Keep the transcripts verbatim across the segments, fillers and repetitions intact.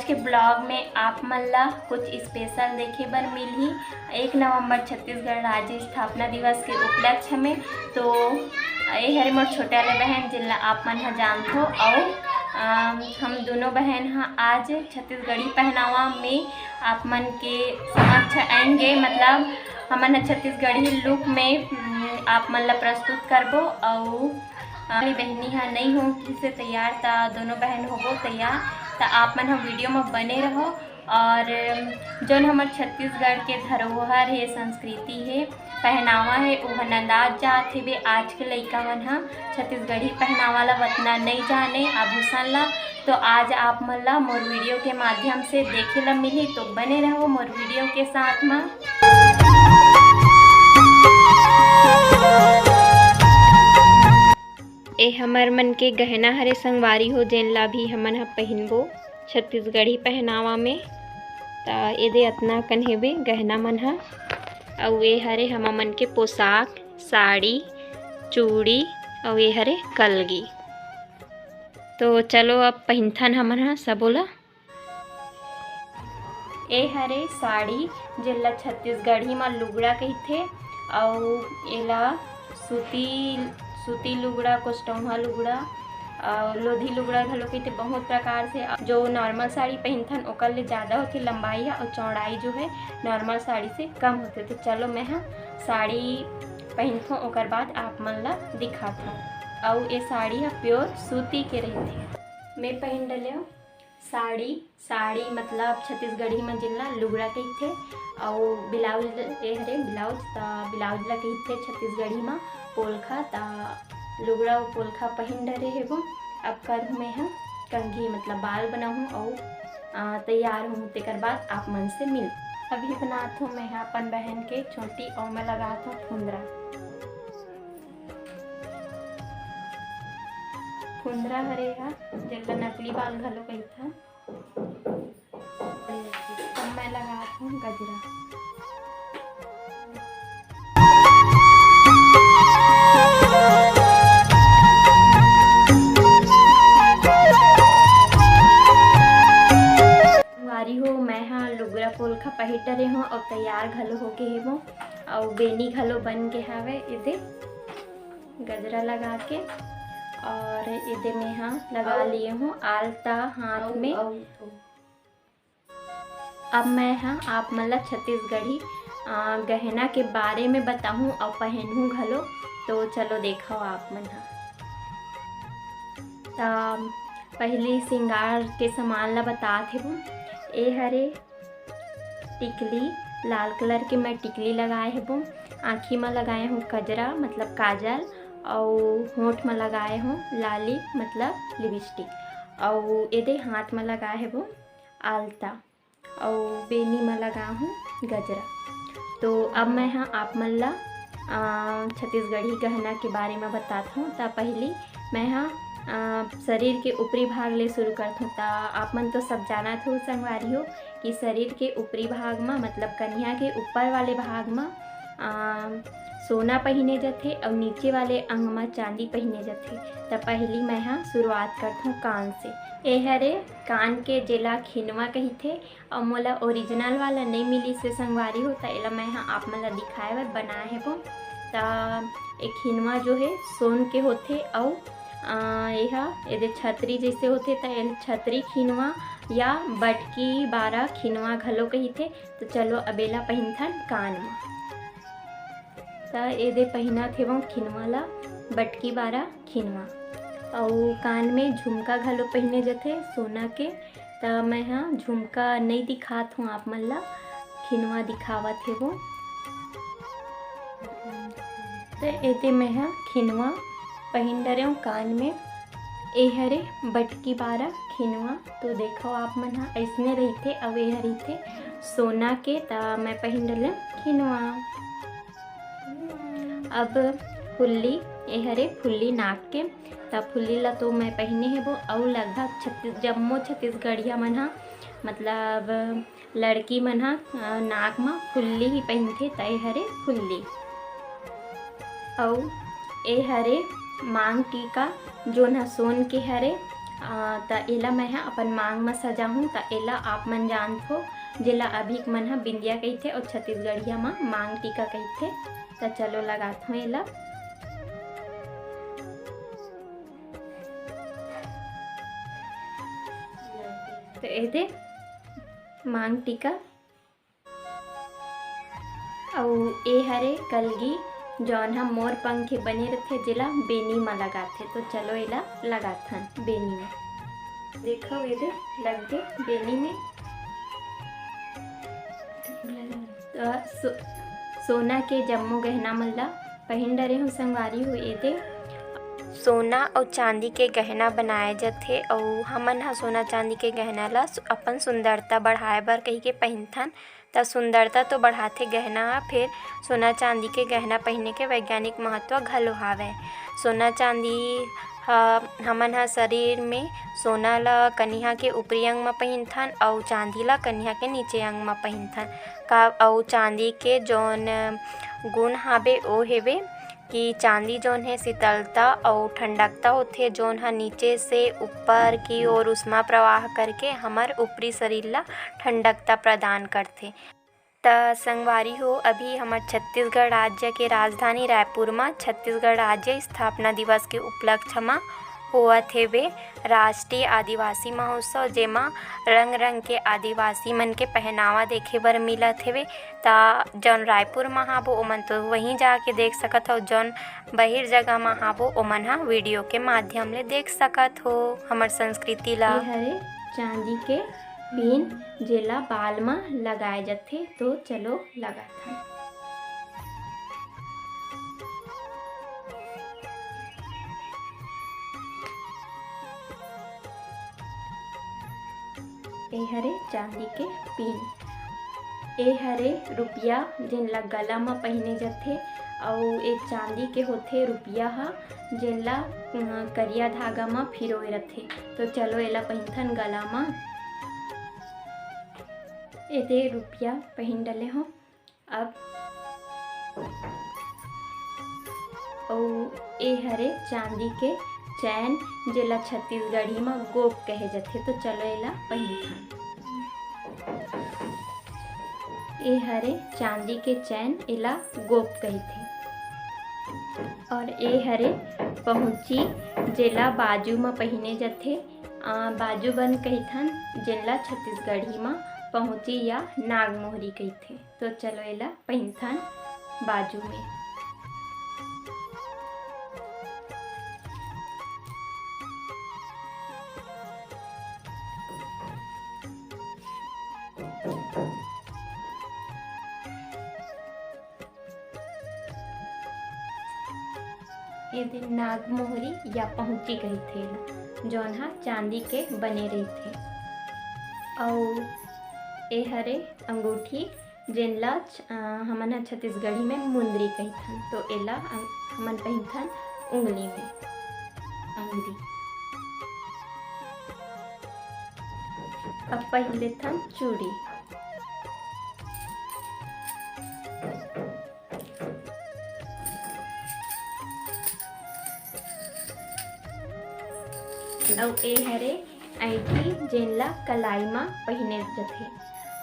आज के ब्लॉग में आप मन ला कुछ स्पेशल देखे बर मिलही। एक नवंबर छत्तीसगढ़ राज्य स्थापना दिवस के उपलक्ष्य में। तो ए हरे मोर छोटे वाले बहन, जिन ला आप मन ह जानथो, अउ अम, हम दोनों बहन ह आज छत्तीसगढ़ी पहनावा में आप मन के समक्ष आएंगे। मतलब हमन ह छत्तीसगढ़ी लुक में, अम, आप मन ला प्रस्तुत करबो। अउ अ, मेरी बहनी ह नई हो किसे तैयार, त दोनों बहन होबो तैयार। त आप मन ह वीडियो में बने रहो। और जोन हमर छत्तीसगढ़ के धरोहर हे, संस्कृति हे, पहनावा हे, ओह नंदात जात हेबे। आज के लइका मन ह छत्तीसगढ़ी पहनावा ला वतना नई जाने, आभूषण ला। तो आज आप मन ला मोर वीडियो के माध्यम से देखे ला मिलही, तो बने रहो मोर वीडियो के साथ में। ए हमर मन के गहना हरे संगवारी हो, जेन ला भी हमन ह पहिनबो छत्तीसगढ़ी पहनावा में। त एदे अतना कन हेबे गहना मन ह। अउ ए हरे हमर मन के पोशाक, साड़ी, चूड़ी, अउ ए हरे कलगी। तो चलो अब पहिनथन हमन ह सबो ला। ए हरे साड़ी, जेला छत्तीसगढ़ी म लुगड़ा कहिथे, अउ एला सूती, सूती लुगड़ा, कोस्टौंहा लुगड़ा, अउ लोधी लुगड़ा घलो कहिथे। बहुत प्रकार से जो नॉर्मल साड़ी पहिनथन, ओकर ले ज़्यादा होथे लंबाई ह, अउ चौड़ाई जो है नॉर्मल साड़ी से कम होथे। तो चलो, मैं ह साड़ी पहिनथों, ओकर बाद आप मन ला दिखाथों। अउ ए साड़ी ह प्योर सूती के रहिथे। मैं पहिन डले हूँ साड़ी। साड़ी मतलब छत्तीसगढ़ी म जेला लुगड़ा कहिथे, अउ ब्लाउज, ए हरे ब्लाउज, त ब्लाउज ला कहिथे छत्तीसगढ़ी म पोलखा। त लुगड़ा अउ पोलखा पहिन डरे हेबो। अब करहूँ मैं ह कंघी, मतलब बाल बनाहूँ अउ, अ, तैयार हूँ, तेकर बाद आप मन से मिल। अभी बनात हूँ मैं ह अपन बहन के चोटी, अउ मैं लगात हूँ फुंदरा। फुंदरा हरे ह, जेला नकली बाल घलो कहिथे। अब मैं लगात हूँ गजरा। संगवारी हो, मैं ह लुगरा पोलखा पहिर डरे हूँ अउ तैयार घलो होके हेबो, अउ बेनी घलो बन के हावे। एदे गजरा लगा के, और एदे मैं ह लगा लिए हूँ आलता हाथ में। अब मैं ह आप मन ला छत्तीसगढ़ी, अ, गहना के बारे में बताहूँ अउ पहनहूँ घलो। तो चलो देखो आप मन ह। त पहली सिंगार के सामान ला बतात हेबो। ए हरे टिकली, लाल कलर के मैं टिकली लगाए हेबो। आँखी म लगाए हूँ कजरा, मतलब काजल, अउ होंठ म लगाए हूँ लाली, मतलब लिपस्टिक, अउ एदे हाथ म लगाए हेबो आलता, अउ बेनी म लगा हूँ गजरा। तो अब मैं ह आप मन ला, अ, छत्तीसगढ़ी गहना के बारे म बतात हूँ। त पहली मैं ह, अ, शरीर के ऊपरी भाग ले शुरू करत हूँ। त आप मन तो सब जानत हो संगवारी हो कि शरीर के ऊपरी भाग म, मतलब कनिहा के ऊपर वाले भाग म, अ, सोना पहिने जथे अउ नीचे वाले अंग म चांदी पहिने जथे। त पहली मैं ह शुरुआत करत हूँ कान से। ए हरे कान के, जेला खिनवा कहिथे, अउ मोला ओरिजिनल वाला नइ मिलिस हे संगवारी हो, त एला मैं ह आप मन ला दिखाए बर बनाए हेबो। त ए खिनवा जो हे सोन के होथे, अउ, अ, एहा एदे छतरी जइसे होथे, त एल छतरी खिनवा या बटकी बारा खिनवा घलो कहिथे। त चलो अब एला पहिनथन कान म। त एदे पहिनत हेवं खिनवा ला, बटकी बारा खिनवा। अउ कान में झुमका घलो पहिने जथे सोना के। त मैं ह झुमका नइ दिखात हूँ आप मन ला, खिनवा दिखावत हेवो। त एदे मैं ह खिनवा पहिन डरेंव कान में। ए हरे बटकी बारा खिनवा। तो देखो आप मन ह, अइसने रहिथे अउ ए ह रहिथे सोना के। त मैं पहिन डरेंव खिनवा। अब फुल्ली, ए हरे फुल्ली नाक के। त फुल्ली ला तो मैं पहिने हेबो, अउ लगभग छत्तीस-, जम्मो छत्तीसगढ़िया मन ह, मतलब लड़की मन ह, अ, नाक म फुल्ली ही पहिनथे, त ए हरे फुल्ली। अउ ए हरे मांग टीका, जोन ह सोन के हरे, अ, त एला मैं ह अपन मांग म सजाहूँ, त एला आप मन जानथो, जेला अभी के मन ह बिंदिया कहिथे अउ छत्तीसगढ़िया म मांग टीका कहिथे। त चलो लगाथों एला। त एदे मांग टीका। अउ ए हरे कलगी, जौन ह मोर पंख के बने रथे, जेला बेनी म लगाथे। तो चलो एला लगाथन बेनी म। देखो एदे लग गे बेनी में। त सो-, सोना के जम्मो गहना मन ला पहिन डरे हूँ संगवारी हो। एदे सोना अउ चांदी के गहना बनाए जथे अउ हमन ह सोना चांदी के गहना ला सु-, अपन सुंदरता बढ़ाए बर कहिके पहिनथन। त सुंदरता तो बढ़ाथे गहना ह, फेर सोना चांदी के गहना पहिने के वैज्ञानिक महत्व घलो हावय। सोना चांदी ह, हमन ह शरीर में सोना ल कनिहा के ऊपरी अंग म पहिनथन अउ चांदी ल कनिहा के नीचे अंग म पहिनथन। का अउ चांदी के जौन गुण हावे ओ हेवे कि चांदी जौन हे शीतलता अउ ठंडकता होथे, जौन ह नीचे से ऊपर की ओर ऊष्मा प्रवाह करके हमर ऊपरी शरीर ल ठंडकता प्रदान करथे। त संगवारी हो, अभी हमर छत्तीसगढ़ राज्य के राजधानी रायपुर म छत्तीसगढ़ राज्य स्थापना दिवस के उपलक्ष्य म होवत हेवे राष्ट्रीय आदिवासी महोत्सव, जेमा रंग-रंग के आदिवासी मन के पहनावा देखे बर मिलत हेवे। त जौन रायपुर म हाबो, ओमन तो वहीं जाके देख सकत हव, जौन बहिर जगह म हाबो, ओमन ह video के माध्यम ले देख सकत हो हमर संस्कृति ला। ये हरे चांदी के pin, जेला बाल म लगाए जथे। तो चलो लगाथन। ए हरे चांदी के pin। ए हरे रुपिया, जेन ला गला म पहिने जथे, अउ ए चांदी के होथे रुपिया ह, जेन ला, अ, करिया धागा म पिरोए रथे। तो चलो एला पहिनथन गला म। एदे रुपिया पहिन डले हो। अब अउ ए हरे चांदी के चैन, जेला छत्तीसगढ़ी म गोप कहे जथे। तो चलो एला पहिनथन। ए हरे चांदी के चैन, एला गोप कहिथे। और ए हरे पहुंची, जेला बाजू म पहिने जथे, आ, बाजूबंद कहिथन, जेला छत्तीसगढ़ी म पहुंची या नागमोहरी कहिथे। तो चलो एला पहिनथन बाजू में। ए दे नागमोहरी या पहुंची कहिथे एला, जौन ह चांदी के बने रहिथे। अउ ए हरे अंगूठी, जेन ला छ-, अ, हमन ह छत्तीसगढ़ी में मुंदरी कहिथन, तो एला अं-, हमन पहिनथन उंगली में, अंगुरी। अब पहिन लेथन चूड़ी। अउ ए हरे ऐंठी, जेन ला कलाई म पहिने जथे।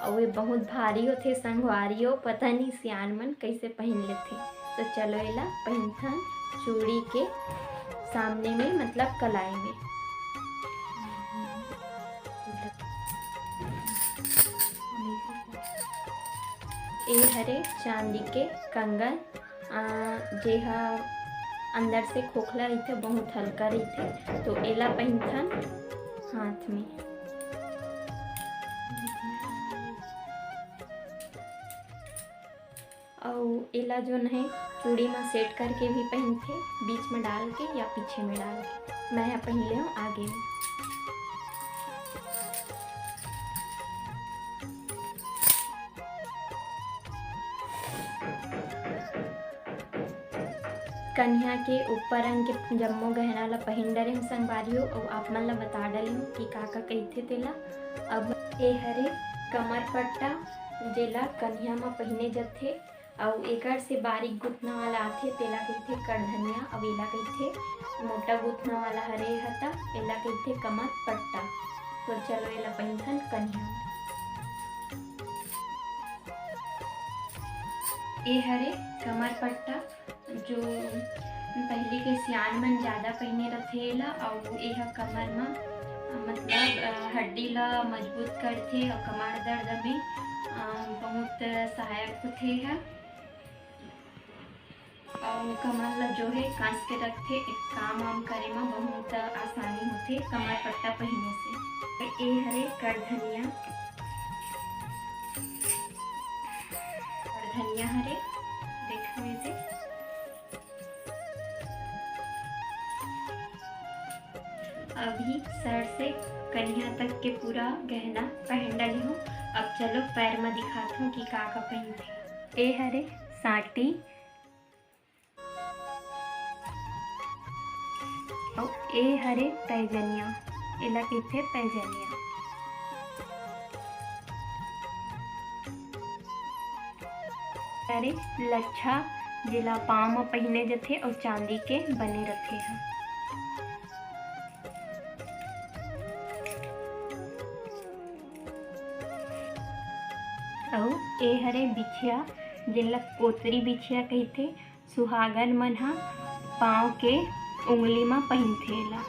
अउ ए बहुत भारी होथे संगवारी हो, पता नहीं सियान मन कइसे पहिन लेथे। तो चलो एला पहिनथन चूड़ी के सामने में, मतलब कलाई में। ए हरे चांदी के कंगन, अ, जेहा अंदर से खोखला रहिथे, बहुत हल्का रहिथे, तो एला पहिनथन हाथ में। अउ एला जोन है चूड़ी म set करके भी पहिनथे, बीच में डाल के या पीछे में डाल के। मैं ह पहिन ले हूँ आगे में। कनिहा के ऊपर अंग के जम्मो गहना ला पहिन डरे हूँ संगवारी हो, अउ आप मन ला बता डरे हूँ कि का का कहिथे तेला। अब ए हरे कमर पट्टा, जेला कनिहा म पहिने जथे, अउ एकर से बारीक गुथना वाला आथे, तेला कहिथे करधनिया, अउ एला कहिथे मोटा गुथना वाला हरे ह, त एला कहिथे कमर पट्टा। तो चलो, एला पहिनथन कनिहा। ए हरे कमर पट्टा, जो पहिली के सियान मन ज़्यादा पहिने रथे एला, अउ एह कमर म, मतलब, अ, हड्डी ला मजबूत करथे अउ कमर दर्द में, अ, बहुत सहायक होथे एह। अउ कमर ला जो है कस के रखथे, एक काम वाम करे म बहुत आसानी होथे कमर पट्टा पहिने से। ए हरे करधनिया, करधनिया हरे, देखो इसे। अभी सर से कनिहा तक के पूरा गहना पहन डाले हूँ। अब चलो पैर म दिखात हूँ कि का का पहिनथे। ए हरे सांटी, अउ ए हरे पैजनिया, एला कहिथे पैजनिया। अरे लच्छा, जेला पाँव म पहिने जथे अउ चांदी के बने रथे ह। अउ ए हरे बिछिया, जेला कोतरी बिछिया कहिथे। सुहागन मन ह पाँव के उंगली म पहिनथे एला।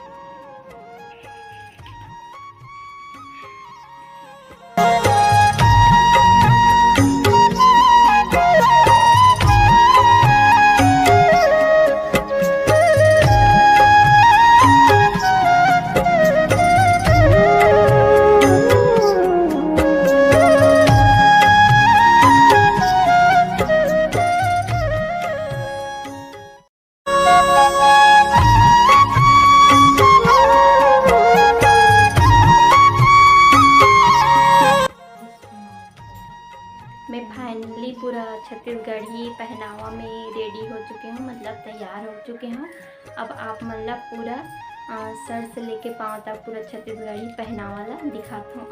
मैं finally पूरा छत्तीसगढ़ी पहनावा में ready हो चुके हूँ, मतलब तैयार हो चुके हूँ। अब आप मन ला पूरा, अ, सर से लेके पाँव तक पूरा छत्तीसगढ़ी पहनावा ला दिखात हूँ।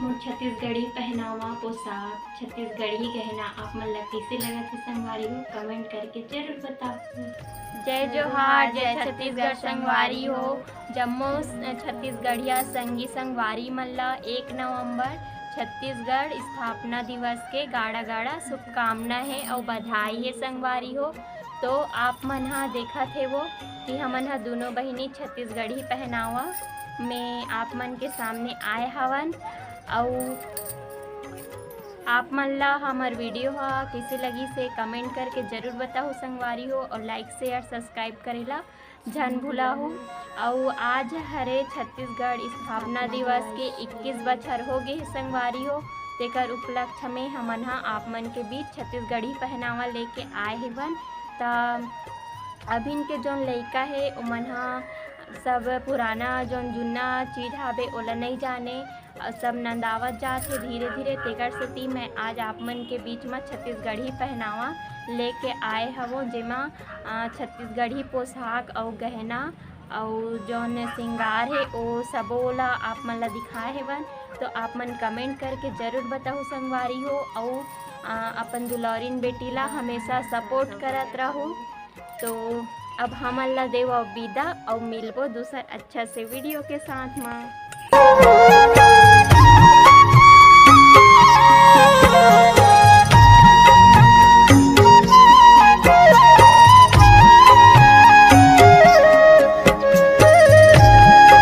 मोर छत्तीसगढ़ी पहनावा, पोशाक, छत्तीसगढ़ी गहना आप मन ला कइसे लगत हे संगवारी हो, comment करके जरूर बताओ। जय जोहार, जय छत्तीसगढ़ संगवारी हो। जम्मो छत्तीसगढ़िया संगी संगवारी मन ला एक नवंबर छत्तीसगढ़ स्थापना दिवस के गाड़ा गाड़ा शुभकामना हे अउ बधाई हे संगवारी हो। तो आप मन ह देखत हेवो कि हमन ह दूनों बहिनी छत्तीसगढ़ी पहनावा में आप मन के सामने आए हवन। अउ आप मन ला हमर video ह कइसे लगिस हे comment करके जरूर बताहू संगवारी हो, अउ like, share, subscribe करे ला झन भुलाहू। अउ आज हरे छत्तीसगढ़ स्थापना दिवस के इक्कीस बछर हो गे हे संगवारी हो, तेकर उपलक्ष्य में हमन ह आप मन के बीच छत्तीसगढ़ी पहनावा लेके आए हेवन। त अभिन के जौन लइका हे, ओमन ह सब पुराना जौन जुन्ना चीज हावे, ओला नइ जाने, अउ सब नंदावत जात हे धीरे-धीरे। तेकर सेती मैं आज आप मन के बीच म छत्तीसगढ़ी पहनावा लेके आए हवों, जेमा, अ, छत्तीसगढ़ी पोशाक अउ गहना अउ जौन श्रृंगार हे, ओ सबो ला आप मन ला दिखाए हेवन। तो आप मन comment करके जरूर बताहू संगवारी हो, अउ, अ, अपन दुलौरिन बेटी ला हमेशा support करत रहू। तो अब हमन ला देवव बिदा, अउ मिलबो दूसर अच्छा से video के साथ मा।